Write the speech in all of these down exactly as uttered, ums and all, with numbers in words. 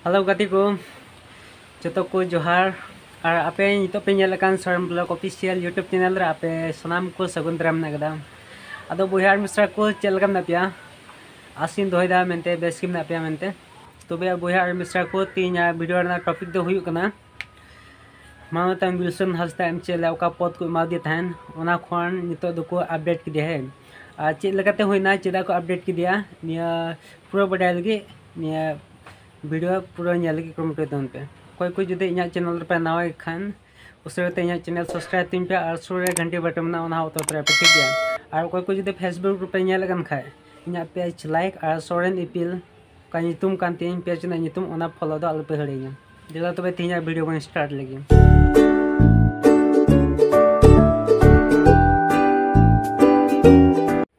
Hello ᱜᱟᱛᱮ ᱠᱚ, ᱡᱚᱛᱚ ᱠᱚ ᱡᱚᱦᱟᱨ᱾ ᱟᱨ ᱟᱯᱮ ᱱᱤᱛᱚᱜ ᱯᱮ ᱧᱮᱞ ᱠᱟᱱ Soren blog official YouTube channel ᱨᱮ ᱟᱯᱮ ᱥᱟᱱᱟᱢ ᱠᱚ ᱥᱟᱹᱜᱩᱱ ᱫᱟᱨᱟᱢ ᱢᱮᱱᱟᱜ ᱠᱟᱫᱟ᱾ ᱟᱫᱚ ᱵᱚᱭᱦᱟ ᱟᱨ ᱢᱤᱥᱨᱟ ᱠᱚ, ᱪᱮᱫ ᱞᱮᱠᱟ ᱢᱮᱱᱟᱜ ᱯᱮᱭᱟ? ᱟᱥᱤᱧ ᱫᱚᱦᱚᱭᱮᱫᱟ ᱢᱮᱱᱛᱮ ᱵᱮᱥ ᱜᱮ ᱢᱮᱱᱟᱜ ᱯᱮᱭᱟ ᱢᱮᱱᱛᱮ᱾ ᱛᱚᱵᱮ ᱵᱚᱭᱦᱟ ᱟᱨ ᱢᱤᱥᱨᱟ ᱠᱚ, ᱛᱮᱦᱮᱧᱟᱜ ᱵᱷᱤᱰᱤᱭᱳ ᱨᱮᱱᱟᱜ ᱴᱚᱯᱤᱠ ᱫᱚ ᱦᱩᱭᱩᱜ ᱠᱟᱱᱟ ᱢᱟᱱᱚᱛᱟᱱ ᱵᱤᱞᱥᱚᱱ ᱦᱟᱸᱥᱫᱟ ᱮᱢ ᱪᱮᱫ ᱞᱮ ᱚᱠᱟ ᱯᱚᱫ ᱠᱚ ᱮᱢᱟ ᱫᱮ ᱛᱟᱦᱮᱱ, ᱚᱱᱟ ᱠᱷᱚᱱ ᱱᱤᱛᱚᱜ ᱫᱚᱠᱚ ᱟᱯᱰᱮᱴ ᱠᱮᱫᱮᱭᱟ᱾ ᱦᱮᱸ, ᱟᱨ ᱪᱮᱫ ᱞᱮᱠᱟᱛᱮ ᱦᱩᱭᱱᱟ, ᱪᱮᱫᱟᱜ ᱠᱚ ᱟᱯᱰᱮᱴ ᱠᱮᱫᱮᱭᱟ, ᱱᱤᱭᱟᱹ ᱯᱩᱨᱟᱹ ᱵᱟᱰᱟᱭ ᱞᱟᱹᱜᱤᱫ ᱱᱤᱭᱟᱹ ᱵᱷᱤᱰᱤᱭᱳ ᱯᱩᱨᱟᱹ ᱧᱮᱞ ᱞᱟᱹᱜᱤᱫ ᱠᱩᱨᱩᱢᱩᱴᱩᱭ ᱛᱟᱵᱚᱱ ᱯᱮ᱾ ᱚᱠᱚᱭ ᱠᱚ ᱡᱩᱫᱤ ᱤᱧᱟᱹᱜ ᱪᱮᱱᱮᱞ ᱨᱮᱯᱮ ᱱᱟᱣᱟ ᱜᱮ ᱠᱷᱟᱱ, ᱩᱥᱟᱹᱨᱟ ᱛᱮ ᱤᱧᱟᱹᱜ ᱪᱮᱱᱮᱞ ᱥᱟᱵᱥᱠᱨᱟᱭᱤᱵ ᱛᱤᱧ ᱯᱮ ᱟᱨ ᱥᱩᱨ ᱨᱮ ᱜᱷᱟᱱᱴᱤ ᱵᱟᱴᱚᱱ ᱢᱮᱱᱟᱜᱼᱟ, ᱚᱱᱟ ᱦᱚᱸ ᱚᱛᱚ ᱛᱚᱨᱟ ᱯᱮ, ᱴᱷᱤᱠ ᱜᱮᱭᱟ? ᱟᱨ ᱚᱠᱚᱭ ᱠᱚ ᱡᱩᱫᱤ ᱯᱷᱮᱥᱵᱩᱠ ᱨᱮᱯᱮ ᱧᱮᱞ ᱠᱟᱱ ᱠᱷᱟᱡ, ᱤᱧᱟᱹᱜ ᱯᱮᱡᱽ ᱞᱟᱭᱤᱠ ᱟᱨ ᱥᱚᱨᱮᱱ ᱤᱯᱤᱞ ᱚᱠᱟ ᱧᱩᱛᱩᱢ ᱠᱟᱱ ᱛᱤᱧ ᱯᱮᱡᱽ ᱨᱮᱱᱟᱜ ᱧᱩᱛᱩᱢ, ᱚᱱᱟ ᱯᱷᱚᱞᱳ ᱫᱚ ᱟᱞᱚᱯᱮ ᱦᱤᱲᱤᱧᱟ᱾ ᱫᱮᱞᱟ ᱛᱚᱵᱮ ᱛᱮᱦᱮᱧᱟᱜ ᱵᱷᱤᱰᱤᱭᱳ ᱵᱚᱱ ᱥᱴᱟᱨᱴ ᱞᱮᱜᱮ᱾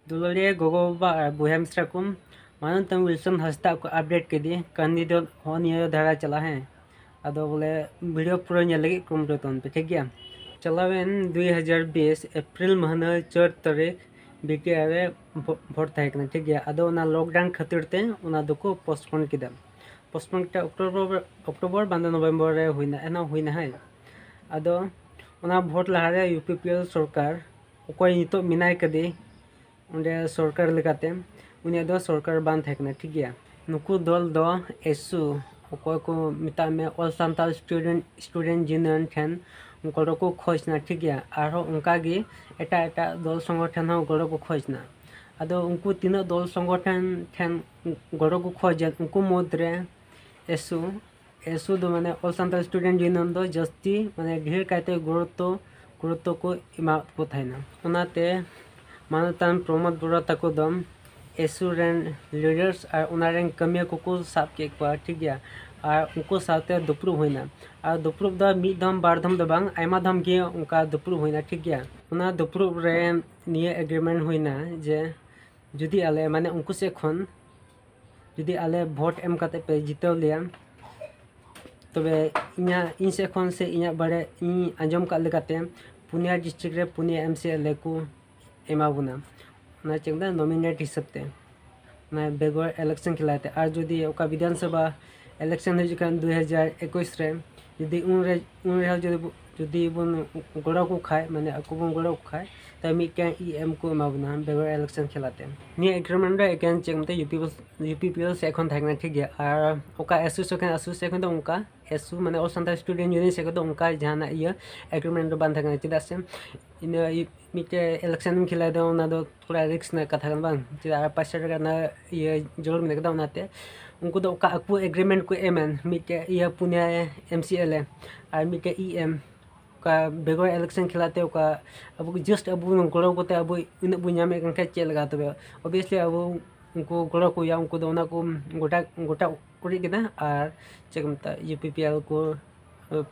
ᱫᱩᱞᱟᱹᱲᱤᱭᱟᱹ ᱜᱚᱜᱚ ᱵᱟᱵᱟ ᱟᱨ ᱵᱚᱭᱦᱟ ᱢᱤᱥᱨᱟ ᱠᱚ, ᱢᱟᱱᱚᱛᱟᱱ ᱵᱤᱞᱥᱚᱱ ᱦᱟᱸᱥᱫᱟ ᱠᱚ ᱟᱯᱰᱮᱴ ᱠᱮᱫᱮ ᱠᱟᱹᱦᱱᱤ ᱫᱚ ᱦᱚᱸ ᱱᱤᱭᱟᱹ ᱫᱷᱟᱨᱟ ᱪᱟᱞᱟᱜᱼᱟ, ᱦᱮᱸ᱾ ᱟᱫᱚ ᱵᱚᱞᱮ ᱵᱷᱤᱰᱤᱭᱳ ᱯᱩᱨᱟᱹ ᱧᱮᱞ ᱞᱟᱹᱜᱤᱫ ᱠᱩᱨᱩᱢᱩᱴᱩ ᱛᱟᱵᱚᱱ ᱯᱮ, ᱴᱷᱤᱠ ᱜᱮᱭᱟ? ᱪᱟᱞᱟᱣᱮᱱ ᱫᱩᱭ ᱦᱟᱡᱟᱨ ᱵᱤᱥ ᱮᱯᱨᱤᱞ ᱢᱟᱹᱦᱱᱟᱹ ᱪᱟᱨ ᱛᱟᱹᱨᱤᱠᱷ ᱵᱤᱴᱤᱟᱨ ᱨᱮ ᱵᱷᱳ-, ᱵᱷᱳᱴ ᱛᱟᱦᱮᱸ ᱠᱟᱱᱟ, ᱴᱷᱤᱠ ᱜᱮᱭᱟ? ᱟᱫᱚ ᱚᱱᱟ ᱞᱚᱠᱰᱟᱣᱩᱱ ᱠᱷᱟᱹᱛᱤᱨ ᱛᱮ ᱚᱱᱟ ᱫᱚᱠᱚ ᱯᱳᱥᱴᱯᱳᱱ ᱠᱮᱫᱟ᱾ ᱯᱳᱥᱴᱯᱳᱱ ᱠᱮᱫᱟ ᱚᱠᱴᱳᱵᱚᱨ, ᱚᱠᱴᱳᱵᱚᱨ ᱵᱟᱝ ᱫᱚ ᱱᱚᱵᱷᱮᱢᱵᱚᱨ ᱨᱮ ᱦᱩᱭᱱᱟ, ᱮᱱᱦᱚᱸ ᱦᱩᱭᱱᱟ, ᱦᱮᱸ᱾ ᱟᱫᱚ ᱚᱱᱟ ᱵᱷᱳᱴ ᱞᱟᱦᱟᱨᱮ ᱤᱭᱩ ᱯᱤ ᱯᱤ ᱮᱞ ᱥᱚᱨᱠᱟᱨ, ᱚᱠᱚᱭ ᱱᱤᱛᱚᱜ ᱢᱮᱱᱟᱭ ᱠᱟᱫᱮ ᱚᱸᱰᱮ ᱥᱚᱨᱠᱟᱨ ᱞᱮᱠᱟᱛᱮ, ᱩᱱᱤᱭᱟᱜ ᱫᱚ ᱥᱚᱨᱠᱟᱨ ᱵᱟᱝ ᱛᱟᱦᱮᱸ ᱠᱟᱱᱟ, ᱴᱷᱤᱠ ᱜᱮᱭᱟ? ᱱᱩᱠᱩ ᱫᱚᱞ ᱫᱚ ᱮᱥᱩ, ᱚᱠᱚᱭ ᱠᱚ ᱢᱮᱛᱟᱜ ᱢᱮ, All Santal Student, Student Union ᱴᱷᱮᱱ ᱜᱚᱲᱚ ᱠᱚ ᱠᱷᱚᱡᱽ ᱮᱱᱟ, ᱴᱷᱤᱠ ᱜᱮᱭᱟ? ᱟᱨᱦᱚᱸ ᱚᱱᱠᱟᱜᱮ ᱮᱴᱟᱜ ᱮᱴᱟᱜ ᱫᱚᱞ ᱥᱚᱸᱜᱚᱴᱷᱚᱱ ᱦᱚᱸ ᱜᱚᱲᱚ ᱠᱚ ᱠᱷᱚᱡᱽ ᱮᱱᱟ᱾ ᱟᱫᱚ ᱩᱱᱠᱩ ᱛᱤᱱᱟᱹᱜ ᱫᱚᱞ ᱥᱚᱸᱜᱚᱴᱷᱚᱱ ᱴᱷᱮᱱ ᱜᱚᱲᱚ ᱠᱚ ᱠᱷᱚᱡᱽ ᱮᱫ, ᱩᱱᱠᱩ ᱢᱩᱫᱽᱨᱮ ᱮᱥᱩ, ᱮᱥᱩ ᱫᱚ ᱢᱟᱱᱮ All Santal Student Union ᱫᱚ ᱡᱟᱹᱥᱛᱤ ᱢᱟᱱᱮ ᱰᱷᱮᱨ ᱠᱟᱭᱛᱮ ᱜᱩᱨᱩᱛᱛᱚ, ᱜᱩᱨᱩᱛᱛᱚ ᱠᱚ ᱮᱢᱟᱫ ᱠᱚ ᱛᱟᱦᱮᱱᱟ᱾ ᱚᱱᱟᱛᱮ ᱢᱟᱱᱚᱛᱟᱱ ᱯᱨᱚᱢᱳᱫ ᱵᱚᱨᱟ ᱛᱟᱠᱚ ᱫᱚ ᱮᱥᱩ ᱨᱮᱱ ᱞᱤᱰᱟᱨᱥ ᱟᱨ ᱚᱱᱟ ᱨᱮᱱ ᱠᱟᱹᱢᱤᱭᱟᱹ ᱠᱚᱠᱚ ᱥᱟᱵ ᱠᱮᱫ ᱠᱚᱣᱟ, ᱴᱷᱤᱠ ᱜᱮᱭᱟ? ᱟᱨ ᱩᱱᱠᱩ ᱥᱟᱶᱛᱮ ᱫᱩᱯᱲᱩᱵ ᱦᱩᱭᱱᱟ᱾ ᱟᱨ ᱫᱩᱯᱲᱩᱵ ᱫᱚ ᱢᱤᱫ ᱫᱷᱚᱢ ᱵᱟᱨ ᱫᱷᱚᱢ ᱫᱚ ᱵᱟᱝ, ᱟᱭᱢᱟ ᱫᱷᱚᱢ ᱜᱮ ᱚᱱᱠᱟ ᱫᱩᱯᱲᱩᱵ ᱦᱩᱭᱱᱟ, ᱴᱷᱤᱠ ᱜᱮᱭᱟ? ᱚᱱᱟ ᱫᱩᱯᱲᱩᱵ ᱨᱮ ᱱᱤᱭᱟᱹ ᱮᱜᱽᱨᱤᱢᱮᱱᱴ ᱦᱩᱭᱱᱟ ᱡᱮ ᱡᱩᱫᱤ ᱟᱞᱮ, ᱢᱟᱱᱮ ᱩᱱᱠᱩ ᱥᱮᱫ ᱠᱷᱚᱱ ᱡᱩᱫᱤ ᱟᱞᱮ ᱵᱷᱳᱴ ᱮᱢ ᱠᱟᱛᱮ ᱯᱮ ᱡᱤᱛᱟᱹᱣ ᱞᱮᱭᱟ, ᱛᱚᱵᱮ ᱤᱧᱟᱹᱜ, ᱤᱧ ᱥᱮᱫ ᱠᱷᱚᱱ ᱥᱮ ᱤᱧᱟᱹᱜ ᱵᱟᱲᱟᱭ, ᱤᱧ ᱟᱸᱡᱚᱢ ᱠᱟᱜ ᱞᱮᱠᱟᱛᱮ, ᱯᱩᱱᱭᱟ ᱰᱤᱥᱴᱨᱤᱠᱴ ᱨᱮ ᱯᱩᱱᱭᱟ ᱮᱢ ᱥᱤ ᱮᱞ ᱮ ᱠᱚ ᱮᱢᱟ ᱵᱚᱱᱟ᱾ ᱚᱱᱟ ᱪᱮᱫ ᱠᱚ ᱢᱮᱛᱟᱜᱼᱟ, ᱱᱚᱢᱤᱱᱮᱴ ᱦᱤᱥᱟᱹᱵ ᱛᱮ, ᱚᱱᱟ ᱵᱮᱜᱚᱨ ᱤᱞᱮᱠᱥᱚᱱ ᱠᱷᱮᱞᱟ ᱛᱮ᱾ ᱟᱨ ᱡᱩᱫᱤ ᱚᱠᱟ ᱵᱤᱫᱷᱟᱱ ᱥᱚᱵᱷᱟ ᱤᱞᱮᱠᱥᱚᱱ ᱦᱤᱡᱩᱜ ᱠᱟᱱ ᱫᱩ ᱦᱟᱡᱟᱨ ᱮᱠᱩᱥ ᱨᱮ, ᱡᱩᱫᱤ ᱩᱱᱨᱮ ᱩᱱ ᱨᱮᱦᱚᱸ ᱡᱩᱫᱤ ᱵᱚ- ᱡᱩᱫᱤ ᱵᱚᱱ ᱜᱚᱲᱚ ᱠᱚ ᱠᱷᱟᱡ, ᱢᱟᱱᱮ ᱟᱠᱚ ᱵᱚᱱ ᱜᱚᱲᱚ ᱠᱚ ᱠᱷᱟᱡ, ᱛᱚ ᱢᱤᱫᱴᱮᱱ ᱤ ᱮᱢ ᱠᱚ ᱮᱢᱟ ᱵᱚᱱᱟ ᱵᱮᱜᱚᱨ ᱤᱞᱮᱠᱥᱚᱱ ᱠᱷᱮᱞᱟᱛᱮ᱾ ᱱᱤᱭᱟᱹ ᱮᱜᱽᱨᱤᱢᱮᱱᱴ ᱨᱮ ᱮᱠᱮᱱ ᱪᱮᱫ ᱢᱮᱛᱟᱜ ᱭᱩ ᱯᱤ ᱯᱤ ᱮᱞ ᱥᱮᱫ ᱠᱷᱚᱱ ᱛᱟᱦᱮᱸ ᱠᱟᱱᱟ, ᱴᱷᱤᱠ ᱜᱮᱭᱟ᱾ ᱟᱨ ᱚᱠᱟ ᱮᱥ ᱭᱩ ᱥᱮᱫ ᱠᱷᱚᱱ, ᱮᱥ ᱭᱩ ᱥᱮᱫ ᱠᱷᱚᱱ ᱫᱚ ᱚᱱᱠᱟ ᱮᱥ ᱭᱩ ᱢᱟᱱᱮ All Santal Student Union ᱥᱮᱫ ᱠᱷᱚᱱ ᱫᱚ ᱚᱱᱠᱟ ᱡᱟᱦᱟᱱᱟᱜ ᱤᱭᱟᱹ ᱮᱜᱽᱨᱤᱢᱮᱱᱴ ᱫᱚ ᱵᱟᱝ ᱛᱟᱦᱮᱸ ᱠᱟᱱᱟ, ᱪᱮᱫᱟᱜ ᱥᱮ ᱤᱱᱟᱹ ᱢᱤᱫᱴᱮᱡ ᱤᱞᱮᱠᱥᱚᱱ ᱮᱢ ᱠᱷᱮᱞᱟᱭ ᱫᱚ ᱚᱱᱟ ᱫᱚ ᱛᱷᱚᱲᱟ ᱨᱤᱠᱥ ᱨᱮᱱᱟᱜ ᱠᱟᱛᱷᱟ ᱠᱟᱱᱟ, ᱵᱟᱝ? ᱪᱮᱫᱟᱜ ᱟᱨ ᱯᱟᱸᱪᱥᱚ ᱴᱟᱠᱟ ᱨᱮᱱᱟᱜ ᱤᱭᱟᱹ ᱡᱟᱹᱨᱩᱲ ᱢᱮᱱᱟᱜ ᱠᱟᱫᱟ, ᱚᱱᱟᱛᱮ ᱩᱱᱠᱩ ᱫᱚ ᱚᱠᱟ ᱟᱠᱚ ᱮᱜᱽᱨᱤᱢᱮᱱᱴ ᱠᱚ ᱮᱢᱮᱱ, ᱢᱤᱫᱴᱮᱡ ᱤᱭᱟᱹ ᱯᱩᱱᱭᱟ ᱮᱢ ᱥᱤ ᱮᱞ ᱮ ᱟᱨ ᱢᱤᱫᱴᱮᱡ ᱤ ᱮᱢ, ᱚᱠᱟ ᱵᱮᱜᱚᱨ ᱤᱞᱮᱠᱥᱚᱱ ᱠᱷᱮᱞᱟᱛᱮ ᱚᱠᱟ ᱟᱵᱚ ᱡᱟᱥᱴ ᱟᱵᱚ ᱜᱚᱲᱚ ᱠᱟᱛᱮ ᱟᱵᱚ ᱩᱱᱟᱹᱜ ᱵᱚᱱ ᱧᱟᱢᱮᱫ ᱠᱟᱱ ᱠᱷᱟᱡ ᱪᱮᱫ ᱞᱮᱠᱟ ᱛᱚᱵᱮ? ᱚᱵᱤᱭᱟᱥᱞᱤ ᱟᱵᱚ ᱩᱱᱠᱩ ᱜᱚᱲᱚ ᱠᱚ ᱦᱩᱭᱩᱜᱼᱟ, ᱩᱱᱠᱩ ᱫᱚ ᱚᱱᱟ ᱠᱚ ᱜᱚᱴᱟ ᱜᱚᱴᱟ ᱩᱨᱤᱡ ᱠᱮᱫᱟ ᱟᱨ ᱪᱮᱫ ᱠᱚ ᱢᱮᱛᱟᱜᱼᱟ, ᱭᱩ ᱯᱤ ᱯᱤ ᱮᱞ ᱠᱚ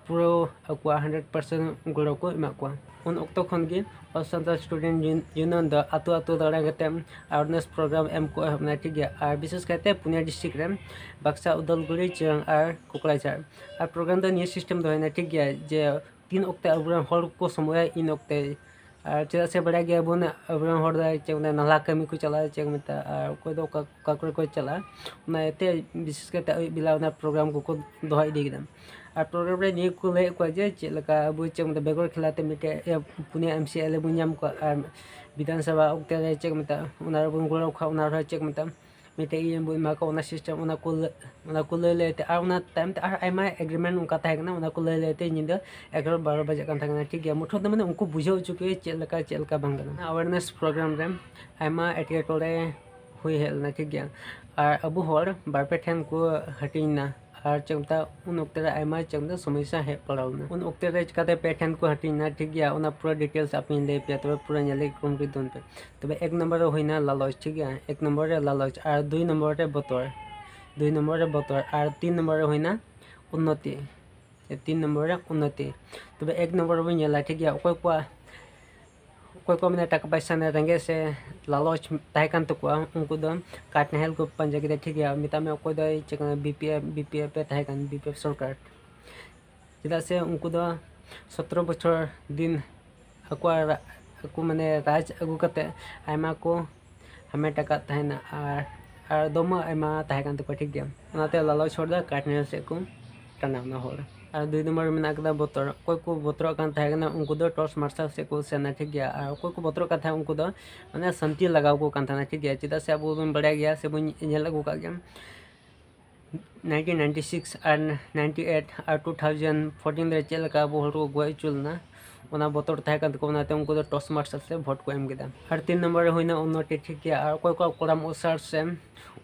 ᱯᱩᱨᱟᱹ ᱟᱠᱚᱣᱟᱜ ᱦᱟᱱᱰᱨᱮᱰ ᱯᱟᱨᱥᱮᱱᱴ ᱜᱚᱲᱚ ᱠᱚ ᱮᱢᱟᱜ ᱠᱚᱣᱟ᱾ ᱩᱱ ᱚᱠᱛᱚ ᱠᱷᱚᱱ ᱜᱮ All Santal Student Union ᱫᱚ ᱟᱛᱳ ᱟᱛᱳ ᱫᱟᱬᱟ ᱠᱟᱛᱮ awareness program ᱮᱢ ᱠᱚ ᱮᱦᱚᱵ ᱮᱱᱟ, ᱴᱷᱤᱠ ᱜᱮᱭᱟ᱾ ᱟᱨ ᱵᱤᱥᱮᱥ ᱠᱟᱭᱛᱮ ᱯᱩᱱᱭᱟ ᱰᱤᱥᱴᱨᱤᱠᱴ ᱨᱮ, ᱵᱟᱠᱥᱟ, ᱩᱫᱟᱞᱜᱩᱲᱤ, ᱪᱤᱨᱟᱝ ᱟᱨ ᱠᱚᱠᱲᱟᱡᱷᱟᱲ᱾ ᱟᱨ ᱯᱨᱳᱜᱨᱟᱢ ᱫᱚ ᱱᱤᱭᱟᱹ ᱥᱤᱥᱴᱮᱢ ᱫᱚ ᱦᱩᱭᱱᱟ, ᱴᱷᱤᱠ ᱜᱮᱭᱟ, ᱡᱮ ᱛᱤᱱ ᱚᱠᱛᱮ ᱟᱵᱚᱨᱮᱱ ᱦᱚᱲ ᱠᱚ ᱥᱚᱢᱚᱭᱟ ᱤᱱ ᱚᱠᱛᱮ᱾ ᱟᱨ ᱪᱮᱫᱟᱜ ᱥᱮ ᱵᱟᱲᱟᱭ ᱜᱮᱭᱟᱵᱚᱱ ᱟᱵᱚᱨᱮᱱ ᱦᱚᱲ ᱫᱚ ᱪᱮᱫ ᱠᱚ ᱢᱮᱛᱟᱜᱼᱟ, ᱱᱟᱞᱦᱟ ᱠᱟᱹᱢᱤ ᱠᱚ ᱪᱟᱞᱟᱜᱼᱟ, ᱪᱮᱫ ᱠᱚ ᱢᱮᱛᱟᱜᱼᱟ, ᱟᱨ ᱚᱠᱚᱭ ᱫᱚ ᱚᱠᱟ ᱚᱠᱟ ᱠᱚᱨᱮ ᱠᱚ ᱪᱟᱞᱟᱜᱼᱟ, ᱚᱱᱟ ᱤᱭᱟᱹᱛᱮ ᱵᱤᱥᱮᱥ ᱠᱟᱭᱛᱮ ᱟᱹᱭᱩᱵ ᱵᱮᱞᱟ ᱚᱱᱟ ᱯᱨᱳᱜᱨᱟᱢ ᱠᱚᱠᱚ ᱫᱚᱦᱚ ᱤᱫᱤ ᱠᱮᱫᱟ᱾ ᱟᱨ ᱯᱨᱳᱜᱨᱟᱢ ᱨᱮ ᱱᱤᱭᱟᱹ ᱠᱚ ᱞᱟᱹᱭᱮᱫ ᱠᱚᱣᱟ ᱡᱮ ᱪᱮᱫ ᱞᱮᱠᱟ ᱟᱵᱚ ᱪᱮᱫ ᱠᱚ ᱢᱮᱛᱟᱜᱼᱟ, ᱵᱮᱜᱚᱨ ᱠᱷᱮᱞᱟᱛᱮ ᱢᱤᱫᱴᱮᱡ ᱤᱭᱟᱹ ᱯᱩᱱᱭᱟ ᱮᱢ ᱥᱤ ᱮᱞ ᱮ ᱵᱚᱱ ᱧᱟᱢ ᱠᱚᱣᱟ, ᱟᱨ ᱵᱤᱫᱷᱟᱱ ᱥᱚᱵᱷᱟ ᱚᱠᱛᱮ ᱨᱮ ᱪᱮᱫ ᱠᱚ ᱢᱮᱛᱟᱜᱼᱟ, ᱚᱱᱟ ᱨᱮᱵᱚᱱ ᱜᱚᱲᱚ ᱠᱚᱣᱟ, ᱚᱱᱟ ᱨᱮᱦᱚᱸ ᱪᱮᱫ ᱠᱚ ᱢᱮᱛᱟᱜᱼᱟ, ᱢᱤᱫᱴᱮᱡ ᱤᱭᱟᱹ ᱵᱚᱱ ᱮᱢᱟ ᱠᱚᱣᱟ, ᱚᱱᱟ ᱥᱤᱥᱴᱮᱢ, ᱚᱱᱟ ᱠᱚ ᱞᱟᱹ-, ᱚᱱᱟ ᱠᱚ ᱞᱟᱹᱭ ᱞᱟᱹᱭ ᱛᱮ, ᱟᱨ ᱚᱱᱟ ᱛᱟᱭᱚᱢ ᱛᱮ ᱟᱨ ᱟᱭᱢᱟ ᱮᱜᱽᱨᱤᱢᱮᱱᱴ ᱚᱱᱠᱟ ᱛᱟᱦᱮᱸ ᱠᱟᱱᱟ, ᱚᱱᱟ ᱠᱚ ᱞᱟᱹᱭ ᱞᱟᱹᱭ ᱛᱮ ᱧᱤᱫᱟᱹ ᱮᱜᱟᱨᱚ ᱵᱟᱨᱚ ᱵᱟᱡᱟᱜ ᱠᱟᱱ ᱛᱟᱦᱮᱸ ᱠᱟᱱᱟ, ᱴᱷᱤᱠ ᱜᱮᱭᱟ᱾ ᱢᱩᱴᱷᱟᱹᱱ ᱫᱚ ᱢᱟᱱᱮ ᱩᱱᱠᱩ ᱵᱩᱡᱷᱟᱹᱣ ᱦᱚᱪᱚ ᱠᱚ ᱦᱩᱭᱩᱜᱼᱟ ᱪᱮᱫ ᱞᱮᱠᱟ ᱪᱮᱫ ᱞᱮᱠᱟ ᱵᱟᱝ ᱠᱟᱱᱟ᱾ ᱟᱣᱮᱨᱱᱮᱥ ᱯᱨᱳᱜᱨᱟᱢ ᱨᱮ ᱟᱭᱢᱟ ᱮᱴᱠᱮᱴᱚᱬᱮ ᱦᱩᱭ ᱦᱮᱡ ᱞᱮᱱᱟ, ᱴᱷᱤᱠ ᱜᱮᱭᱟ᱾ ᱟᱨ ᱟᱵᱚ ᱦᱚᱲ ᱵᱟᱨ ᱯᱮ ᱴᱷᱮᱱ ᱠᱚ ᱦᱟᱹᱴᱤᱧ ᱮᱱᱟ, ᱟᱨ ᱪᱮᱫ ᱠᱚ ᱢᱮᱛᱟᱜᱼᱟ, ᱩᱱ ᱚᱠᱛᱮ ᱨᱮ ᱟᱭᱢᱟ ᱪᱮᱫ ᱠᱚ ᱢᱮᱛᱟᱜᱼᱟ, ᱥᱚᱢᱚᱥᱥᱟ ᱦᱮᱡ ᱯᱟᱲᱟᱣ ᱞᱮᱱᱟ᱾ ᱩᱱ ᱚᱠᱛᱮ ᱨᱮ ᱪᱤᱠᱟᱛᱮ ᱯᱮ ᱴᱷᱮᱱ ᱠᱚ ᱦᱟᱹᱴᱤᱧ ᱮᱱᱟ, ᱴᱷᱤᱠ ᱜᱮᱭᱟ, ᱚᱱᱟ ᱯᱩᱨᱟᱹ ᱰᱤᱴᱮᱞᱥ ᱟᱯᱮᱧ ᱞᱟᱹᱭ ᱯᱮᱭᱟ, ᱛᱚᱵᱮ ᱯᱩᱨᱟᱹ ᱧᱮᱞ ᱤᱫᱤ ᱛᱟᱵᱚᱱ ᱯᱮ᱾ ᱛᱚᱵᱮ ᱮᱠ ᱱᱚᱢᱵᱚᱨ ᱨᱮ ᱦᱩᱭᱱᱟ ᱞᱟᱞᱚᱪ, ᱴᱷᱤᱠ ᱜᱮᱭᱟ, ᱮᱠ ᱱᱚᱢᱵᱚᱨ ᱨᱮ ᱞᱟᱞᱚᱪ, ᱟᱨ ᱫᱩᱭ ᱱᱚᱢᱵᱚᱨ ᱨᱮ ᱵᱚᱛᱚᱨ, ᱫᱩᱭ ᱱᱚᱢᱵᱚᱨ ᱨᱮ ᱵᱚᱛᱚᱨ, ᱟᱨ ᱛᱤᱱ ᱱᱚᱢᱵᱚᱨ ᱨᱮ ᱦᱩᱭᱱᱟ ᱩᱱᱱᱚᱛᱤ, ᱛᱤᱱ ᱱᱚᱢᱵᱚᱨ ᱨᱮ ᱩᱱᱱᱚᱛᱤ᱾ ᱛᱚᱵᱮ ᱮᱠ ᱱᱚᱢᱵᱚᱨ ᱨᱮᱵᱚᱱ ᱧᱮᱞᱟ, ᱴᱷᱤᱠ ᱜᱮᱭᱟ, ᱚᱠᱚᱭ ᱠᱚᱣᱟᱜ ᱚᱠᱚᱭ ᱠᱚ ᱢᱟᱱᱮ ᱴᱟᱠᱟ ᱯᱚᱭᱥᱟ ᱨᱮᱱᱟᱜ ᱨᱮᱸᱜᱮᱡ ᱥᱮ ᱞᱟᱞᱚᱪ ᱛᱟᱦᱮᱸ ᱠᱟᱱ ᱛᱟᱠᱚᱣᱟ, ᱩᱱᱠᱩ ᱫᱚ ᱠᱟᱴ ᱱᱟᱦᱮᱞ ᱠᱚ ᱯᱟᱸᱡᱟ ᱠᱮᱫᱟ, ᱴᱷᱤᱠ ᱜᱮᱭᱟ᱾ ᱢᱮᱛᱟᱜ ᱢᱮ ᱚᱠᱚᱭ ᱫᱚᱭ ᱪᱮᱫ ᱠᱟᱱᱟ, B P F, B P F A ᱛᱟᱦᱮᱸ ᱠᱟᱱ, ᱵᱤ ᱯᱤ ᱮᱯᱷ ᱥᱚᱨᱠᱟᱨ, ᱪᱮᱫᱟᱜ ᱥᱮ ᱩᱱᱠᱩ ᱫᱚ ᱥᱚᱛᱨᱚ ᱵᱚᱪᱷᱚᱨ ᱫᱤᱱ ᱟᱠᱚᱣᱟᱜ ᱨᱟ-, ᱟᱠᱚ ᱢᱟᱱᱮ ᱨᱟᱡᱽ ᱟᱹᱜᱩ ᱠᱟᱛᱮ ᱟᱭᱢᱟ ᱠᱚ ᱦᱟᱢᱮᱴ ᱟᱠᱟᱫ ᱛᱟᱦᱮᱱᱟ᱾ ᱟᱨ ᱟᱨ ᱫᱚᱢᱮ ᱟᱭᱢᱟ ᱛᱟᱦᱮᱸ ᱠᱟᱱ ᱛᱟᱠᱚᱣᱟ, ᱴᱷᱤᱠ ᱜᱮᱭᱟ᱾ ᱚᱱᱟᱛᱮ ᱞᱟᱞᱚᱪ ᱦᱚᱲ ᱫᱚ ᱠᱟᱴᱷ ᱱᱟᱦᱮᱞ ᱥᱮᱫ ᱠᱚ ᱴᱟᱱᱟᱣ ᱮᱱᱟ ᱦᱚᱲ᱾ ᱟᱨ ᱫᱩᱭ ᱱᱚᱢᱵᱚᱨ ᱨᱮ ᱢᱮᱱᱟᱜ ᱠᱟᱫᱟ ᱵᱚᱛᱚᱨ᱾ ᱚᱠᱚᱭ ᱠᱚ ᱵᱚᱛᱚᱨᱚᱜ ᱠᱟᱱ ᱛᱟᱦᱮᱸ ᱠᱟᱱᱟ, ᱩᱱᱠᱩ ᱫᱚ ᱴᱚᱨᱪ ᱢᱟᱨᱥᱟᱞ ᱥᱮᱫ ᱠᱚ ᱥᱮᱱᱟ, ᱴᱷᱤᱠ ᱜᱮᱭᱟ᱾ ᱟᱨ ᱚᱠᱚᱭ ᱠᱚ ᱵᱚᱛᱚᱨᱚᱜ ᱠᱟᱱ ᱛᱟᱦᱮᱸᱫ, ᱩᱱᱠᱩ ᱫᱚ ᱢᱟᱱᱮ ᱥᱟᱹᱱᱛᱤ ᱞᱟᱜᱟᱣ ᱠᱚ ᱠᱟᱱ ᱛᱟᱦᱮᱱᱟ, ᱴᱷᱤᱠ ᱜᱮᱭᱟ᱾ ᱪᱮᱫᱟᱜ ᱥᱮ ᱟᱵᱚ ᱵᱚᱱ ᱵᱟᱲᱟᱭ ᱜᱮᱭᱟ ᱥᱮ ᱵᱚᱱ ᱧᱮᱞ ᱟᱹᱜᱩ ᱠᱟᱜ ᱜᱮᱭᱟ, nineteen ninety six ᱟᱨ ninety eight ᱟᱨ two thousand fourteen ᱨᱮ ᱪᱮᱫ ᱞᱮᱠᱟ ᱟᱵᱚ ᱦᱚᱲ ᱠᱚ ᱜᱚᱡ ᱦᱚᱪᱚ ᱞᱮᱱᱟ, ᱚᱱᱟ ᱵᱚᱛᱚᱨ ᱛᱟᱦᱮᱸ ᱠᱟᱱ ᱛᱟᱠᱚᱣᱟ, ᱚᱱᱟᱛᱮ ᱩᱱᱠᱩ ᱫᱚ ᱴᱚᱨᱪ ᱢᱟᱨᱥᱟᱞ ᱥᱮᱫ ᱵᱷᱳᱴ ᱠᱚ ᱮᱢ ᱠᱮᱫᱟ᱾ ᱟᱨ ᱛᱤᱱ ᱱᱚᱢᱵᱚᱨ ᱨᱮ ᱦᱩᱭᱱᱟ ᱩᱱᱱᱚᱛᱤ, ᱴᱷᱤᱠ ᱜᱮᱭᱟ᱾ ᱟᱨ ᱚᱠᱚᱭ ᱠᱚᱣᱟᱜ ᱠᱚᱲᱟᱢ ᱚᱥᱟᱨ ᱥᱮ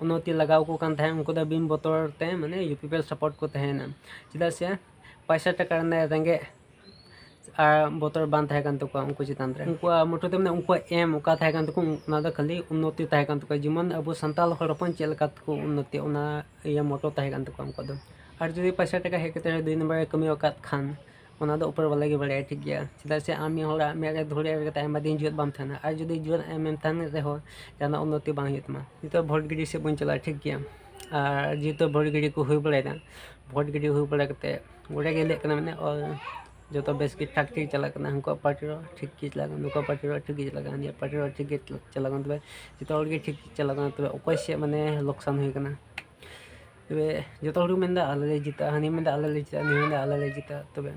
ᱩᱱᱱᱚᱛᱤ ᱞᱟᱜᱟᱣ ᱠᱚ ᱠᱟᱱ ᱛᱟᱦᱮᱸᱫ, ᱩᱱᱠᱩ ᱫᱚ ᱵᱤᱱ ᱵᱚᱛᱚᱨ ᱛᱮ ᱢᱟᱱᱮ U P P L support ᱠᱚ ᱛᱟᱦᱮᱸᱭᱮᱱᱟ, ᱪᱮᱫᱟᱜ ᱥᱮ ᱯᱚᱭᱥᱟ ᱴᱟᱠᱟ ᱨᱮᱱᱟᱜ ᱨᱮᱸᱜᱮᱡ ᱟᱨ ᱵᱚᱛᱚᱨ ᱵᱟᱝ ᱛᱟᱦᱮᱸ ᱠᱟᱱ ᱛᱟᱠᱚᱣᱟ ᱩᱱᱠᱩ ᱪᱮᱛᱟᱱ ᱨᱮ᱾ ᱩᱱᱠᱩᱣᱟᱜ ᱢᱚᱴᱳ ᱛᱮ ᱢᱟᱱᱮ ᱩᱱᱠᱩᱣᱟᱜ ᱮᱢ ᱚᱠᱟ ᱛᱟᱦᱮᱸ ᱠᱟᱱ ᱛᱟᱠᱚ, ᱚᱱᱟ ᱫᱚ ᱠᱷᱟᱹᱞᱤ ᱩᱱᱱᱚᱛᱤ ᱛᱟᱦᱮᱸ ᱠᱟᱱ ᱛᱟᱠᱚᱣᱟ, ᱡᱮᱢᱚᱱ ᱟᱵᱚ ᱥᱟᱱᱛᱟᱲ ᱦᱚᱲ ᱦᱚᱯᱚᱱ ᱪᱮᱫ ᱞᱮᱠᱟ ᱛᱮᱠᱚ ᱩᱱᱱᱚᱛᱤ, ᱚᱱᱟ ᱤᱭᱟᱹ ᱢᱚᱴᱳ ᱛᱟᱦᱮᱸ ᱠᱟᱱ ᱛᱟᱠᱚᱣᱟ ᱩᱱᱠᱩᱣᱟᱜ ᱫᱚ᱾ ᱟᱨ ᱡᱩᱫᱤ ᱯᱚᱭᱥᱟ ᱴᱟᱠᱟ ᱦᱮᱡ ᱠᱟᱛᱮ ᱨᱮᱦᱚᱸ ᱫᱩᱭ ᱱᱚᱢᱵᱚᱨ ᱨᱮ ᱠᱟᱹᱢᱤ ᱟᱠᱟᱫ ᱠᱷᱟᱱ, ᱚᱱᱟ ᱫᱚ ᱩᱯᱚᱨ ᱵᱟᱞᱟ ᱜᱮ ᱵᱟᱲᱟᱭᱟ, ᱴᱷᱤᱠ ᱜᱮᱭᱟ᱾ ᱪᱮᱫᱟᱜ ᱥᱮ ᱟᱢ ᱢᱤᱫ ᱦᱚᱲᱟᱜ ᱢᱮᱫ ᱨᱮ ᱫᱷᱩᱲᱤ ᱮᱨ ᱠᱟᱛᱮ ᱟᱭᱢᱟ ᱫᱤᱱ ᱡᱤᱣᱮᱫ ᱵᱟᱢ ᱛᱟᱦᱮᱱᱟ, ᱟᱨ ᱡᱩᱫᱤ ᱡᱤᱣᱮᱫ ᱮᱢ ᱛᱟᱦᱮᱱ ᱨᱮᱦᱚᱸ ᱡᱟᱦᱟᱱᱟᱜ ᱩᱱᱱᱚᱛᱤ ᱵᱟᱝ ᱦᱩᱭᱩᱜ ᱛᱟᱢᱟ᱾ ᱱᱤᱛᱚᱜ ᱵᱷᱳᱴ ᱜᱤᱰᱤ ᱥᱮᱫ ᱵᱚᱱ ᱪᱟᱞᱟᱜᱼᱟ, ᱴᱷᱤᱠ ᱜᱮᱭᱟ᱾ ᱟᱨ ᱡᱮᱦᱮᱛᱩ ᱵᱷᱳᱴ ᱜᱤᱰᱤ ᱠᱚ ᱦᱩᱭ ᱵᱟᱲᱟᱭᱮᱱᱟ, ᱵᱷᱳᱴ ᱜᱤᱰᱤ ᱦᱩᱭ ᱵᱟᱲᱟ ᱠᱟᱛᱮ ᱜᱚᱴᱟ ᱜᱮ ᱞᱟᱹᱭᱟᱜ ᱠᱟᱱᱟ, ᱢᱟᱱᱮ, ᱚ, ᱡᱚᱛᱚ ᱵᱮᱥ ᱜᱮ ᱴᱷᱟᱠ ᱴᱷᱤᱠ ᱪᱟᱞᱟᱜ ᱠᱟᱱᱟ, ᱩᱱᱠᱩᱣᱟᱜ ᱯᱟᱨᱴᱤ ᱨᱮᱦᱚᱸ ᱴᱷᱤᱠ ᱜᱮ ᱪᱟᱞᱟᱜ ᱠᱟᱱᱟ, ᱱᱩᱠᱩᱣᱟᱜ ᱯᱟᱨᱴᱤ ᱨᱮᱦᱚᱸ ᱴᱷᱤᱠ ᱜᱮ ᱪᱟᱞᱟᱜ ᱠᱟᱱᱟ, ᱱᱤᱭᱟᱹ ᱯᱟᱨᱴᱤ ᱨᱮᱦᱚᱸ ᱴᱷᱤᱠ ᱜᱮ ᱪᱟᱞᱟᱜ ᱠᱟᱱᱟ᱾ ᱛᱚᱵᱮ ᱡᱚᱛᱚ ᱦᱚᱲ ᱜᱮ ᱴᱷᱤᱠ ᱪᱟᱞᱟᱜ ᱠᱟᱱᱟ, ᱛᱚᱵᱮ ᱚᱠᱚᱭ ᱥᱮᱫ ᱢᱟᱱᱮ ᱞᱚᱠᱥᱟᱱ ᱦᱩᱭ ᱠᱟᱱᱟ? ᱛᱚᱵᱮ ᱡᱚᱛᱚ ᱦᱚᱲ ᱠᱚ ᱢᱮᱱᱫᱟ ᱟᱞᱮ ᱞᱮ ᱡᱤᱛᱟᱹᱜᱼᱟ, ᱦᱟᱹᱱᱤ ᱢᱮᱱᱫᱟ ᱟᱞᱮ ᱞᱮ ᱡᱤᱛᱟᱹᱜᱼᱟ, ᱱᱩᱭ ᱢᱮᱱᱫᱟ ᱟᱞᱮ ᱞᱮ ᱡᱤᱛᱟᱹᱜᱼᱟ᱾ ᱛᱚᱵᱮ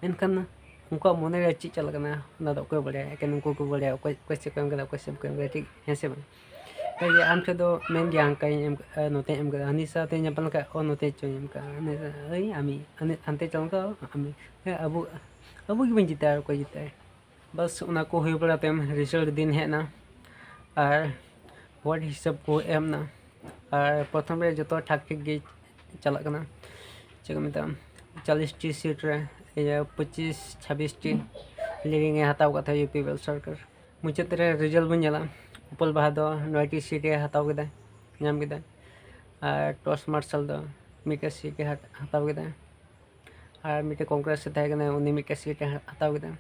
ᱢᱮᱱᱠᱷᱟᱱ ᱩᱱᱠᱩᱣᱟᱜ ᱢᱚᱱᱮ ᱨᱮ ᱪᱮᱫ ᱪᱟᱞᱟᱜ ᱠᱟᱱᱟ, ᱚᱱᱟ ᱫᱚ ᱚᱠᱚᱭ ᱵᱟᱲᱟᱭᱟ? ᱮᱠᱮᱱ ᱩᱱᱠᱩ ᱠᱚ ᱵᱟᱲᱟᱭᱟ ᱚᱠᱚᱭ, ᱚᱠᱚᱭ ᱥᱮᱫ ᱠᱚ ᱮᱢ ᱠᱟᱫᱟ, ᱚᱠᱚᱭ ᱥᱮᱫ ᱠᱚ ᱮᱢ ᱠᱟᱫᱟ, ᱴᱷᱤᱠ, ᱦᱮᱸ ᱥᱮ ᱵᱟᱝ? ᱛᱟᱭ ᱡᱮ ᱟᱢ ᱴᱷᱮᱱ ᱫᱚ ᱢᱮᱱ ᱜᱮᱭᱟ, ᱦᱟᱱᱠᱟᱧ ᱮᱢ ᱠᱟᱜᱼᱟ, ᱱᱚᱛᱮᱧ ᱮᱢ ᱠᱟᱜᱼᱟ, ᱦᱟᱹᱱᱤ ᱥᱟᱶᱛᱮ ᱧᱟᱯᱟᱢ ᱞᱮᱱᱠᱷᱟᱱ, ᱚ, ᱱᱚᱛᱮ ᱪᱚᱧ ᱮᱢ ᱠᱟᱜᱼᱟ, ᱦᱟᱹᱱᱤ ᱥᱟᱶ, ᱳᱭ, ᱟᱢᱤ, ᱦᱟᱱᱮ ᱦᱟᱱᱛᱮ ᱪᱟᱞᱟᱣ ᱠᱟᱜᱼᱟ, ᱟᱢᱤ, ᱦᱮᱸ, ᱟᱵᱚ, ᱟᱵᱚ ᱜᱮᱵᱚᱱ ᱡᱤᱛᱟᱹᱜᱼᱟ, ᱚᱠᱚᱭ ᱡᱤᱛᱟᱹᱜᱼᱟᱭ? ᱵᱟᱥ, ᱚᱱᱟ ᱠᱚ ᱦᱩᱭ ᱵᱟᱲᱟ ᱛᱟᱭᱚᱢ ᱨᱮᱡᱟᱞᱴ ᱫᱤᱱ ᱦᱮᱡ ᱮᱱᱟ, ᱟᱨ ᱵᱷᱳᱴ ᱦᱤᱥᱟᱹᱵ ᱠᱚ ᱮᱢ ᱮᱱᱟ, ᱟᱨ ᱯᱨᱚᱛᱷᱚᱢ ᱨᱮ ᱡᱚᱛᱚ ᱴᱷᱟᱠ ᱴᱷᱤᱠ ᱜᱮ ᱪᱟᱞᱟᱜ ᱠᱟᱱᱟ, ᱪᱮᱫ ᱠᱚ ᱢᱮᱛᱟᱜᱼᱟ, ᱪᱚᱞᱞᱤᱥ ᱴᱤ ᱥᱤᱴ ᱨᱮ, ᱤᱭᱟᱹ, ᱯᱚᱸᱪᱤᱥ ᱪᱷᱟᱵᱵᱤᱥ ᱴᱤ ᱞᱤᱰᱤᱝ ᱮ ᱦᱟᱛᱟᱣ ᱠᱟᱫ ᱛᱟᱦᱮᱸᱫ ᱤᱭᱩ ᱯᱤ ᱯᱤ ᱮᱞ ᱥᱚᱨᱠᱟᱨ᱾ ᱢᱩᱪᱟᱹᱫ ᱨᱮ ᱨᱮᱡᱟᱞᱴ ᱵᱚᱱ ᱧᱮᱞᱟ, ᱩᱯᱟᱞ ᱵᱟᱦᱟ ᱫᱚ ᱱᱚᱭ ᱴᱤ ᱥᱤᱴ ᱮ ᱦᱟᱛᱟᱣ ᱠᱮᱫᱟ, ᱧᱟᱢ ᱠᱮᱫᱟ, ᱟᱨ ᱴᱚᱨᱪ ᱢᱟᱨᱥᱟᱞ ᱫᱚ ᱢᱤᱫᱴᱮᱱ ᱥᱤᱴ ᱮ ᱦᱟᱛ-, ᱦᱟᱛᱟᱣ ᱠᱮᱫᱟ, ᱟᱨ ᱢᱤᱫᱴᱮᱱ ᱠᱚᱝᱜᱨᱮᱥ ᱨᱮ ᱛᱟᱦᱮᱸ ᱠᱟᱱᱟ, ᱩᱱᱤ ᱢᱤᱫᱴᱮᱱ ᱥᱤᱴ ᱮ ᱦᱟ-, ᱦᱟᱛᱟᱣ ᱠᱮᱫᱟ,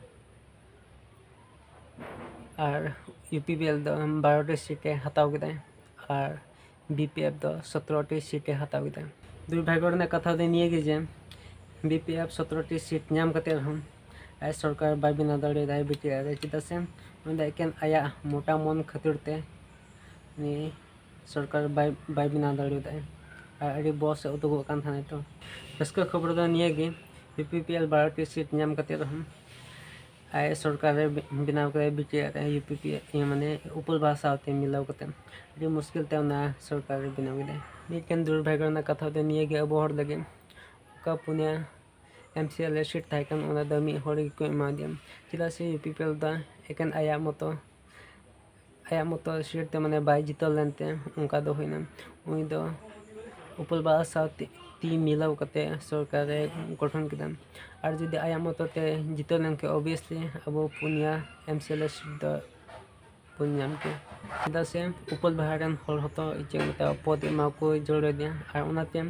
ᱟᱨ ᱤᱭᱩ ᱯᱤ ᱯᱤ ᱮᱞ ᱫᱚ ᱵᱟᱨᱚ ᱴᱤ ᱥᱤᱴ ᱮ ᱦᱟᱛᱟᱣ ᱠᱮᱫᱟ, ᱟᱨ ᱵᱤ ᱯᱤ ᱮᱯᱷ ᱫᱚ ᱥᱚᱛᱨᱚ ᱴᱤ ᱥᱤᱴ ᱮ ᱦᱟᱛᱟᱣ ᱠᱮᱫᱟ᱾ ᱫᱩᱨᱵᱷᱟᱜᱽᱜᱚ ᱨᱮᱱᱟᱜ ᱠᱟᱛᱷᱟ ᱫᱚ ᱱᱤᱭᱟᱹ ᱜᱮ ᱡᱮ ᱵᱤ ᱯᱤ ᱮᱯᱷ ᱥᱚᱛᱨᱚ ᱴᱤ ᱥᱤᱴ ᱧᱟᱢ ᱠᱟᱛᱮ ᱨᱮᱦᱚᱸ ᱟᱡ ᱥᱚᱨᱠᱟᱨ ᱵᱟᱭ ᱵᱮᱱᱟᱣ ᱫᱟᱲᱮᱭᱟᱫᱟ ᱟᱭ ᱵᱤ ᱴᱤ ᱟᱨ ᱨᱮ, ᱪᱮᱫᱟᱜ ᱥᱮ ᱩᱱᱤ ᱫᱚ ᱮᱠᱮᱱ ᱟᱭᱟᱜ ᱢᱚᱴᱟ ᱢᱚᱱ ᱠᱷᱟᱹᱛᱤᱨ ᱛᱮ ᱩᱱᱤ ᱥᱚᱨᱠᱟᱨ ᱵᱟᱭ ᱵᱟᱭ ᱵᱮᱱᱟᱣ ᱫᱟᱲᱮᱭᱟᱫᱟ᱾ ᱟᱨ ᱟᱹᱰᱤ ᱵᱚᱥ ᱮ ᱩᱫᱩᱜᱚᱜ ᱠᱟᱱ ᱛᱟᱦᱮᱱᱟ᱾ ᱛᱚ ᱨᱟᱹᱥᱠᱟᱹ ᱠᱷᱚᱵᱚᱨ ᱫᱚ ᱱᱤᱭᱟᱹ ᱜᱮ, ᱤᱭᱩ ᱯᱤ ᱯᱤ ᱮᱞ ᱵᱟᱨᱚᱴᱤ ᱥᱤᱴ ᱧᱟᱢ ᱠᱟᱛᱮ ᱨᱮᱦᱚᱸ ᱟᱡ ᱥᱚᱨᱠᱟᱨ ᱮ ᱵᱮᱱᱟᱣ ᱠᱮᱫᱟ, ᱵᱤᱴᱤ ᱟᱨ ᱤᱭᱩ ᱯᱤ ᱯᱤ ᱮᱞ, ᱤᱭᱟᱹ ᱢᱟᱱᱮ ᱩᱯᱚᱞ ᱵᱟᱦᱟ ᱥᱟᱶᱛᱮ ᱢᱤᱞᱟᱹᱣ ᱠᱟᱛᱮ ᱟᱹᱰᱤ ᱢᱩᱥᱠᱤᱞ ᱛᱮ ᱚᱱᱟ ᱥᱚᱨᱠᱟᱨ ᱮ ᱵᱮᱱᱟᱣ ᱠᱮᱫᱟ᱾ ᱢᱤᱫᱴᱮᱱ ᱫᱩᱨᱵᱷᱟᱜᱽᱜᱚ ᱨᱮᱱᱟᱜ ᱠᱟᱛᱷᱟ ᱫᱚ ᱱᱤᱭᱟᱹ ᱜᱮ, ᱟᱵᱚ ᱦᱚᱲ ᱞᱟᱹᱜᱤᱫ ᱚᱠᱟ ᱯᱩᱱᱭᱟ ᱮᱢ ᱥᱤ ᱮᱞ ᱮ ᱥᱤᱴ ᱛᱟᱦᱮᱸ ᱠᱟᱱ, ᱚᱱᱟ ᱫᱚ ᱢᱤᱫ ᱦᱚᱲ ᱜᱮᱠᱚ ᱮᱢᱟ ᱫᱮᱭᱟ᱾ ᱪᱮᱫᱟᱜ ᱥᱮ ᱤᱭᱩ ᱯᱤ ᱯᱤ ᱮᱞ ᱫᱚ ᱮᱠᱮᱱ ᱟᱭᱟᱜ ᱢᱚᱛᱚ ᱟᱭᱟᱜ ᱢᱚᱛᱚ ᱥᱤᱴ ᱛᱮ ᱢᱟᱱᱮ ᱵᱟᱭ ᱡᱤᱛᱟᱹᱣ ᱞᱮᱱᱛᱮ ᱚᱱᱠᱟ ᱫᱚ ᱦᱩᱭᱱᱟ᱾ ᱩᱱᱤ ᱫᱚ ᱩᱯᱚᱞ ᱵᱟᱦᱟ ᱥᱟᱶ ᱛᱤ ᱛᱤ ᱢᱤᱞᱟᱹᱣ ᱠᱟᱛᱮ ᱥᱚᱨᱠᱟᱨᱮ ᱜᱚᱴᱷᱚᱱ ᱠᱮᱫᱟ᱾ ᱟᱨ ᱡᱩᱫᱤ ᱟᱭᱟᱜ ᱢᱚᱛᱚ ᱛᱮ ᱡᱤᱛᱟᱹᱣ ᱞᱮᱱᱠᱷᱟᱱ, obviously ᱟᱵᱚ ᱯᱩᱱᱭᱟ ᱮᱢ ᱥᱤ ᱮᱞ ᱮ ᱥᱤᱴ ᱫᱚ ᱵᱚᱱ ᱧᱟᱢ ᱠᱮᱭᱟ᱾ ᱪᱮᱫᱟᱜ ᱥᱮ ᱩᱯᱚᱞ ᱵᱟᱦᱟ ᱨᱮᱱ ᱦᱚᱲ ᱦᱚᱸᱛᱚ ᱪᱮᱫ ᱠᱚ ᱢᱮᱛᱟᱜᱼᱟ, ᱯᱚᱫ ᱮᱢᱟ ᱠᱚ ᱡᱟᱹᱨᱩᱲ ᱟᱫᱮᱭᱟ᱾ ᱟᱨ ᱚᱱᱟᱛᱮ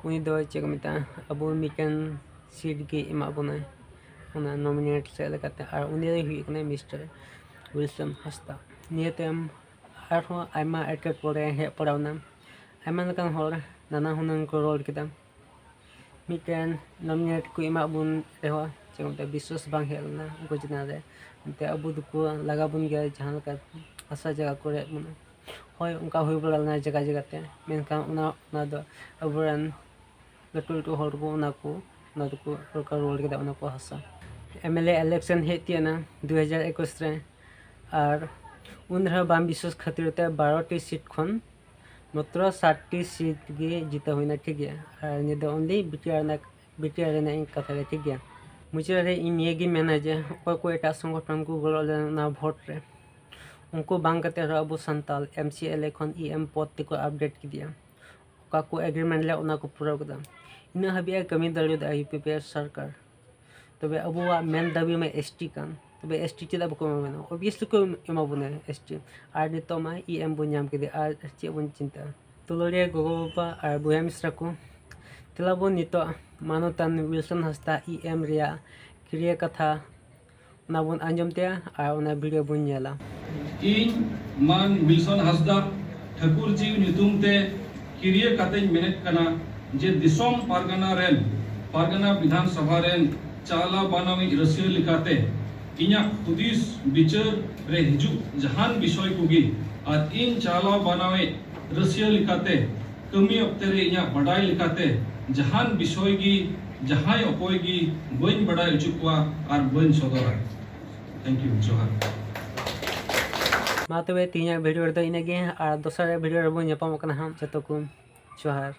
ᱩᱱᱤ ᱫᱚ ᱪᱮᱫ ᱠᱚ ᱢᱮᱛᱟᱜᱼᱟ, ᱟᱵᱚ ᱢᱤᱫᱴᱮᱱ ᱥᱤᱴ ᱜᱮ ᱮᱢᱟᱜ ᱵᱚᱱᱟᱭ ᱚᱱᱟ ᱱᱚᱢᱤᱱᱮᱴ ᱥᱮᱫ ᱞᱮᱠᱟᱛᱮ᱾ ᱟᱨ ᱩᱱᱤ ᱫᱚᱭ ᱦᱩᱭᱩᱜ ᱠᱟᱱᱟᱭ ᱢᱤᱥᱴᱟᱨ ᱩᱭᱤᱞᱥᱚᱱ ᱦᱟᱸᱥᱫᱟ᱾ ᱱᱤᱭᱟᱹ ᱛᱟᱭᱚᱢ ᱟᱨᱦᱚᱸ ᱟᱭᱢᱟ ᱮᱴᱠᱮᱴᱚᱬᱮ ᱦᱮᱡ ᱯᱟᱲᱟᱣ ᱮᱱᱟ᱾ ᱟᱭᱢᱟ ᱞᱮᱠᱟᱱ ᱦᱚᱲ ᱱᱟᱱᱟ ᱦᱩᱱᱟᱹᱝ ᱠᱚ ᱨᱚᱲ ᱠᱮᱫᱟ᱾ ᱢᱤᱫᱴᱮᱱ ᱱᱚᱢᱤᱱᱮᱴ ᱠᱚ ᱮᱢᱟᱜ ᱵᱚᱱ ᱨᱮᱦᱚᱸ ᱪᱮᱫ ᱠᱚ ᱢᱮᱛᱟᱜᱼᱟ, ᱵᱤᱥᱣᱟᱥ ᱵᱟᱝ ᱦᱮᱡ ᱞᱮᱱᱟ ᱩᱱᱠᱩ ᱪᱮᱛᱟᱱ ᱨᱮ᱾ ᱮᱱᱛᱮ ᱟᱵᱚ ᱫᱚᱠᱚ ᱞᱟᱜᱟ ᱵᱚᱱ ᱜᱮᱭᱟ ᱡᱟᱦᱟᱸ ᱞᱮᱠᱟ ᱦᱟᱥᱟ ᱡᱟᱭᱜᱟ ᱠᱚ ᱨᱮᱡ ᱵᱚᱱᱟ᱾ ᱦᱳᱭ, ᱚᱱᱠᱟ ᱦᱩᱭ ᱵᱟᱲᱟ ᱞᱮᱱᱟ ᱡᱟᱭᱜᱟ ᱡᱟᱭᱜᱟᱛᱮ, ᱢᱮᱱᱠᱷᱟᱱ ᱚᱱᱟ ᱚᱱᱟ ᱫᱚ ᱟᱵᱚᱨᱮᱱ ᱞᱟᱹᱴᱩ ᱞᱟᱹᱴᱩ ᱦᱚᱲ ᱠᱚ ᱚᱱᱟ ᱠᱚ ᱚᱱᱟ ᱫᱚᱠᱚ ᱨᱚᱲ ᱠᱮᱫᱟ, ᱚᱱᱟ ᱠᱚ ᱦᱟᱥᱟ᱾ ᱮᱢ ᱮᱞ ᱮ ᱤᱞᱮᱠᱥᱚᱱ ᱦᱮᱡ ᱛᱤᱭᱟᱹᱜ ᱮᱱᱟ ᱫᱩ ᱦᱟᱡᱟᱨ ᱮᱠᱩᱥ ᱨᱮ, ᱟᱨ ᱩᱱ ᱨᱮᱦᱚᱸ ᱵᱟᱝ ᱵᱤᱥᱣᱟᱥ ᱠᱷᱟᱹᱛᱤᱨ ᱛᱮ ᱵᱟᱨᱚᱴᱤ ᱥᱤᱴ ᱠᱷᱚᱱ ᱢᱟᱛᱨᱚ ᱥᱟᱛᱴᱤ ᱥᱤᱴ ᱜᱮ ᱡᱤᱛᱟᱹᱣ ᱦᱩᱭᱱᱟ, ᱴᱷᱤᱠ ᱜᱮᱭᱟ᱾ ᱟᱨ ᱱᱤᱭᱟᱹ ᱫᱚ only ᱵᱤ ᱴᱤ ᱟᱨ ᱨᱮᱱᱟᱜ, ᱵᱤ ᱴᱤ ᱟᱨ ᱨᱮᱱᱟᱜ ᱤᱧ ᱠᱟᱛᱷᱟ ᱫᱚ, ᱴᱷᱤᱠ ᱜᱮᱭᱟ᱾ ᱢᱩᱪᱟᱹᱫ ᱨᱮ ᱤᱧ ᱱᱤᱭᱟᱹ ᱜᱮᱧ ᱢᱮᱱᱟ ᱡᱮ ᱚᱠᱚᱭ ᱠᱚ ᱮᱴᱟᱜ ᱥᱚᱝᱜᱚᱴᱷᱚᱱ ᱠᱚ ᱜᱚᱲᱚ ᱞᱮᱱᱟ ᱚᱱᱟ ᱵᱷᱳᱴ ᱨᱮ, ᱩᱱᱠᱩ ᱵᱟᱝ ᱠᱟᱛᱮ ᱨᱮᱦᱚᱸ ᱟᱵᱚ ᱥᱟᱱᱛᱟᱲ ᱮᱢ ᱥᱤ ᱮᱞ ᱮ ᱠᱷᱚᱱ ᱤ ᱮᱢ ᱯᱚᱫ ᱛᱮᱠᱚ ᱟᱯᱰᱮᱴ ᱠᱮᱫᱮᱭᱟ᱾ ᱚᱠᱟ ᱠᱚ ᱮᱜᱽᱨᱤᱢᱮᱱᱴ ᱞᱮᱫ ᱚᱱᱟ ᱠᱚ ᱯᱩᱨᱟᱹᱣ ᱠᱮᱫᱟ᱾ ᱤᱱᱟᱹ ᱦᱟᱹᱵᱤᱡ ᱮ ᱠᱟᱹᱢᱤ ᱫᱟᱲᱮᱭᱟᱫᱟ ᱤᱭᱩ ᱯᱤ ᱯᱤ ᱮᱞ ᱥᱚᱨᱠᱟᱨ᱾ ᱛᱚᱵᱮ ᱟᱵᱚᱣᱟᱜ ᱢᱮᱱ ᱫᱟᱹᱵᱤ ᱢᱟ ᱮᱥ ᱴᱤ ᱠᱟᱱ, ᱛᱚᱵᱮ ᱮᱥ ᱴᱤ ᱪᱮᱫᱟᱜ ᱵᱟᱠᱚ ᱮᱢᱟ ᱵᱚᱱᱟ? Obviously ᱠᱚ ᱮᱢᱟ ᱵᱚᱱᱟ ᱮᱥ ᱴᱤ᱾ ᱟᱨ ᱱᱤᱛᱚᱜ ᱢᱟ ᱤ ᱮᱢ ᱵᱚᱱ ᱧᱟᱢ ᱠᱮᱫᱮ, ᱟᱨ ᱪᱮᱫ ᱵᱚᱱ ᱪᱤᱱᱛᱟᱹᱜᱼᱟ? ᱫᱩᱞᱟᱹᱲᱤᱭᱟᱹ ᱜᱚᱜᱚ-ᱵᱟᱵᱟ ᱟᱨ ᱵᱚᱭᱦᱟ ᱢᱤᱥᱨᱟ ᱠᱚ, ᱫᱮᱞᱟ ᱵᱚᱱ ᱱᱤᱛᱚᱜ ᱢᱟᱱᱚᱛᱟᱱ ᱩᱭᱤᱞᱥᱚᱱ ᱦᱟᱸᱥᱫᱟ ᱤ ᱮᱢ ᱨᱮᱭᱟᱜ ᱠᱤᱨᱤᱭᱟᱹ ᱠᱟᱛᱷᱟ ᱚᱱᱟ ᱵᱚᱱ ᱟᱸᱡᱚᱢ ᱛᱟᱭᱟ ᱟᱨ ᱚᱱᱟ ᱵᱷᱤᱰᱤᱭᱳ ᱵᱚᱱ ᱧᱮᱞᱟ᱾ ᱤᱧ ᱢᱟᱱ ᱩᱭᱤᱞᱥᱚᱱ ᱦᱟᱸᱥᱫᱟ ᱴᱷᱟᱹᱠᱩᱨᱡᱤ ᱧᱩᱛᱩᱢ ᱛᱮ ᱠᱤᱨᱤᱭᱟᱹ ᱠᱟᱛᱮᱧ ᱢᱮᱱᱮᱫ ᱠᱟᱱᱟ ᱡᱮ ᱫᱤᱥᱚᱢ ᱯᱟᱨᱜᱟᱱᱟ ᱨᱮᱱ, ᱯᱟᱨᱜᱟᱱᱟ ᱵᱤᱫᱷᱟᱱ ᱥᱚᱵᱷᱟ ᱨᱮᱱ ᱪᱟᱞᱟᱣ ᱵᱟᱱᱟᱣᱤᱡ ᱨᱟᱹᱥᱤᱭᱟᱹ ᱞᱮᱠᱟᱛᱮ ᱤᱧᱟᱹᱜ ᱦᱩᱫᱤᱥ ᱵᱤᱪᱟᱹᱨ ᱨᱮ ᱦᱤᱡᱩᱜ ᱡᱟᱦᱟᱱ ᱵᱤᱥᱚᱭ ᱠᱚᱜᱮ ᱟᱨ ᱤᱧ ᱪᱟᱞᱟᱣ ᱵᱟᱱᱟᱣᱤᱡ ᱨᱟᱹᱥᱤᱭᱟᱹ ᱞᱮᱠᱟᱛᱮ ᱠᱟᱹᱢᱤ ᱚᱠᱛᱮ ᱨᱮ ᱤᱧᱟᱹᱜ ᱵᱟᱰᱟᱭ ᱞᱮᱠᱟᱛᱮ ᱡᱟᱦᱟᱱ ᱵᱤᱥᱚᱭ ᱜᱮ ᱡᱟᱦᱟᱸᱭ ᱚᱠᱚᱭ ᱜᱮ ᱵᱟᱹᱧ ᱵᱟᱰᱟᱭ ᱦᱚᱪᱚ ᱠᱚᱣᱟ ᱟᱨ ᱵᱟᱹᱧ ᱥᱚᱫᱚᱨᱟ᱾ Thank you. ᱡᱚᱦᱟᱨ᱾ ᱢᱟ ᱛᱚᱵᱮ ᱛᱮᱦᱮᱧᱟᱜ ᱵᱷᱤᱰᱤᱭᱳ ᱨᱮᱫᱚ ᱤᱱᱟᱹᱜ ᱜᱮ, ᱟᱨ ᱫᱚᱥᱟᱨ ᱵᱷᱤᱰᱤᱭᱳ ᱨᱮᱵᱚᱱ ᱧᱟᱯᱟᱢᱚᱜ ᱠᱟᱱᱟ ᱦᱟᱸᱜ᱾ ᱡᱚᱛᱚ ᱠᱚ ᱡᱚᱦᱟᱨ᱾